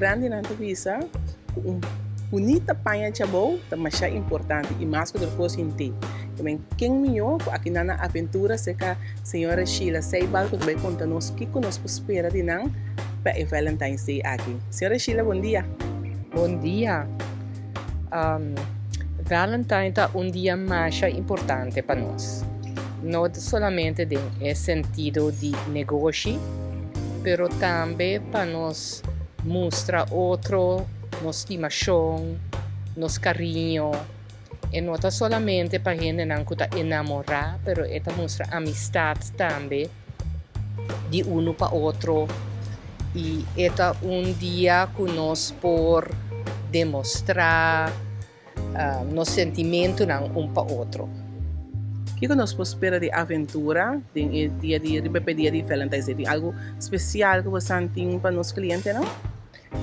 Grandinan ta bisa ku un bunita paña djabou ta masha importante i mas ku tur kos hint'é. Tamen ken mihó ku akinan na aventura serka señora Sheila Seibal ku ta bai konta nos kiko nos por spera di nan pa e Valentine's Day aki. Señora Sheila bon dia. Bon dia. Valentine ta un dia masha importante pa nos. No solamente den e sentido di negoshi, pero tambe pa nos mustra otro nos stimashon, nos kariño. E no ta solamente pa hendenan ku ta enamorá, pero e ta mustra amistat tambe di unu pa otro. I e ta un dia ku nos por demostrá nos sentimentunan un pa otro. Kiko nos por spera di aventura den e dia di riba e dia di Valentine's Day? Tin algu spesial ku bosan tin pa nos klientenan?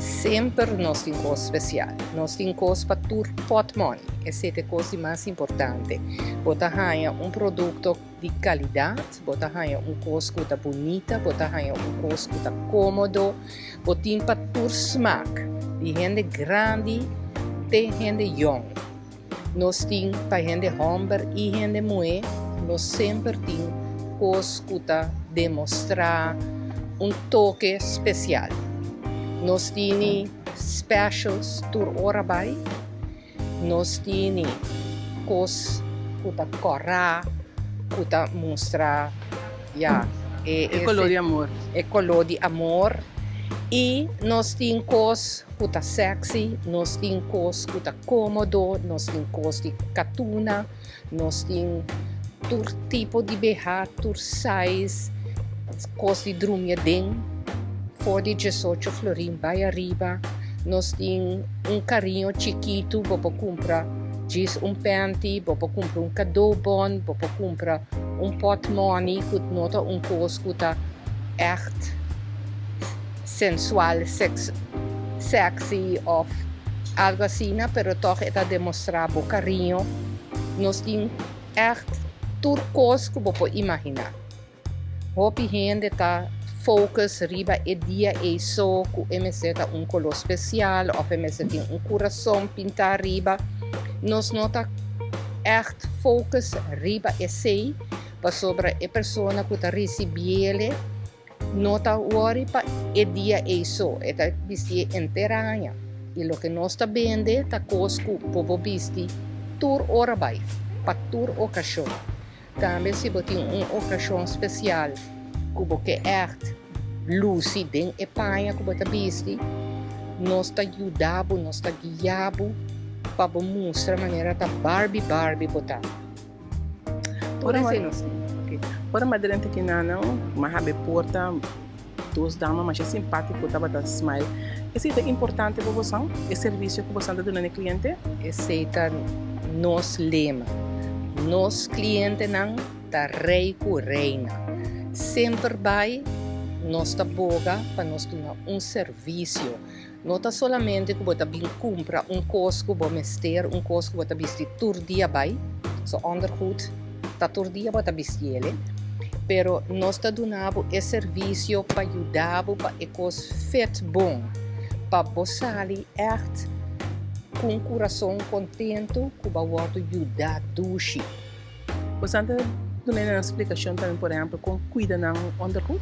Semper nos tin kos spesial. Nos tin kos pa tur pòtmòni. Esei ta e kos di mas importante. Bo ta haña un produkto di kalidat, bo ta haña un kos ku ta bunita, bo ta haña un kos ku ta kómodo. Bo tin pa tur smak, di hende grandi te hende yòn. Nos tin pa hende hòmber i hende muhé, nos semper tin kos ku ta demostrá un toke spesial. Nos tini specials tur ora bai, nos tini kos ku ta kòrá, ku ta mustra, ya, e E koló di amor. E koló di amor. I nos tin kos ku ta sexy, nos tin kos ku ta kómodo, nos tin kos di katuna, nos tin tur tipo di beha, tur size, kos di drumi aden, for di diesocho florin bai ariba. Nos tin un kariño chikitu, bo por kumpra djis un panty, bo por kumpra un kadobon, bo por kumpra un pòtmòni ku no ta un kos ku ta ègt sensual, sexy òf algu asina, pero tòg e ta demostrá bo kariño. Nos tin ègt tur kos ku bo por imaginá. Hopi hende ta focus riba e dia ei so ku e mester ta un koló spesial òf e mester tin un kurason pintá riba. Nos no ta ègt focus riba esei pasobra e persona ku ta risibiele no ta wòri pa e dia ei so, e ta bistié henter aña. I loke nos ta bende ta kos ku bo por bisti tur ora bai, pa tur okashon. Tambe si bo tin un okashon spesial ku bo ke ègt lusi den e paña ku bo ta bisti, nos ta yuda bo, nos ta guia bo pa bo mustra manera ta Barbie Barbie bo ta. Tur esei nos tin. Ora mi a drenta kinanan, mi a habi porta, dos dama masha simpátiko tabata smile. Esei ta importante pa bosan, e servisio ku bosan ta duna na e kliente? Esei ta nos lema. Nos klientenan ta rei ku reina. Semper bai nos ta boga pa nos duna un servisio. No ta solamente ku bo ta bin kumpra un kos ku bo mester, un kos ku bo ta bisti tur dia bai, so ondergoed ta tur dia bo ta bisti el, pero nos ta duna bo e servisio pa yuda bo pa e kos fit bon, pa bo sali ègt ku un kurason kontentu ku bo a wòrdu yuda dushi. Bosan ta duna nan splikashon tambe, por ehèmpel, kon kuida nan ondergoed?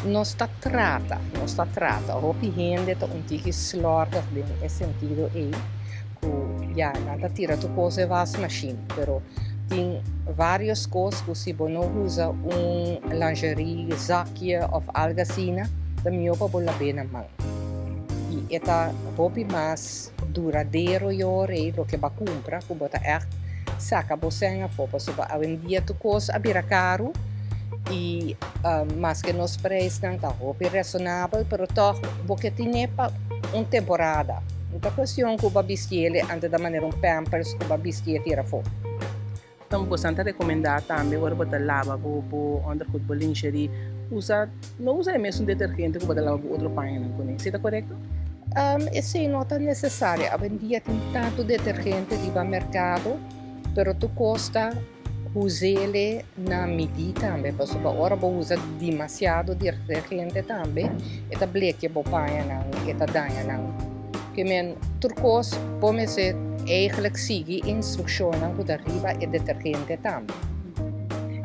Nos ta trata, nos ta trata. Hopi hende ta un tiki slòrdig den e sentido ei ku ya, nan ta tira tur kos den wasmashin, pero tin vários kos ku si bo no usa un lingerie zakje òf algu asina, ta mihó pa bo lab'é na man. I e ta hopi mas. Duradero yo rei loke bo a kumpra ku bo ta ègt saka bo sèn afó pasobra awendia tur kos a bira karu i maske nos preisnan ta hopi resonabel pero tòg bo ke tine pa un temporada no ta kuestion ku bo a bistiel antes ta manera un pampers ku bo a bistié tira afó. Tambe bosan ta rekomendá tambe ora bo ta laba bo bo ondergoed, bo lingerie, usa no usa e mesun detergente ku bo ta laba bo otro pañanan kuné. Esei ta korekto? Esei no ta nesesario. Awendia tin tantu detergente riba merkado, pero tur kos ta Us'é na midí tambe, pasobra ora bo usa demasiado detergente tambe, e ta blekia bo pañanan, e ta daña nan. Ke men tur kos bo mester eigenlijk sigui instrukshonnan ku ta riba e detergente tambe.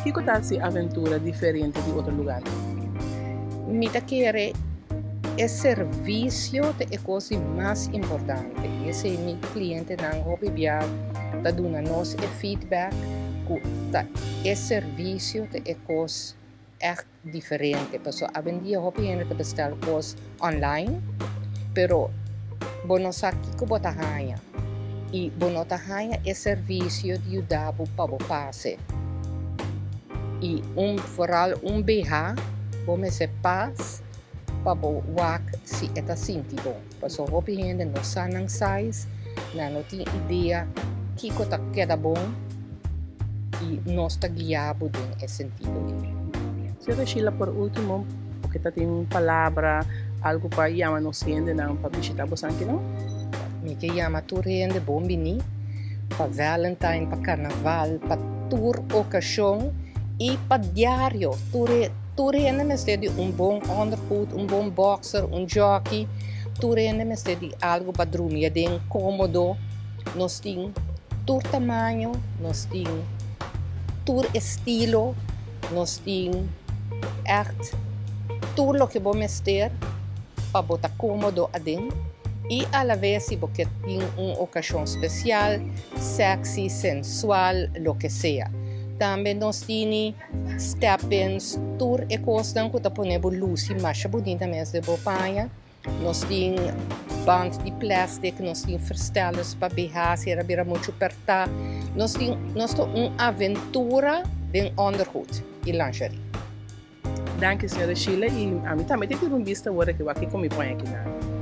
Kiko ta hasi Aventura diferente di otro lugarnan? Mi ta kere e servisio ta e kos di mas importante i esei mi klientenan hopi bia ta duna nos e feedback ku ta e servisio ta e kos ègt diferente. Pasobra awendia hopi hende ta bestel kos online pero bo no sa kiko bo ta haña i bo no ta haña e servisio di yuda bo pa bo pase. I un vooral un BH bo mester pas pa bo wak si e ta sinti bon. Pasobra hopi hende no sa nan size, nan no tin idea kiko ta keda bon i nos ta guia bo den e sentido ei. Señora Sheila, por ultimo, bo ke ta tin un palabra, algo pa yama nos hendenan pa bishita bosan aki no? Mi ke yama tur hende bon bini pa Valentine, pa Carnaval, pa tur ocasion y pa diario. Tur tur hende mester di un bon ondergoed, un bon boxer, un jockey. Tur hende mester di algo pa drumi aden comodo. Nos tin tur tamaño, nos tin tur estilo, nos tin echt tur loke bo mester pa bo ta comodo aden y a la vez si bo ke tin un ocasion special, sexy, sensual, loke sea. Tambe nos tini step-ins, tur e cosnan cu ta pone bo luci masha bunita mes den bo paña. Nos tin band di plastic, nos tin verstellers pa BH si era bira muchu pertá. Nos tin, nos ta un aventura den ondergoed y lingerie. Danki señora Sheila y ami tambe ta tira un bista awor aki wak kiko mi pon aki nan.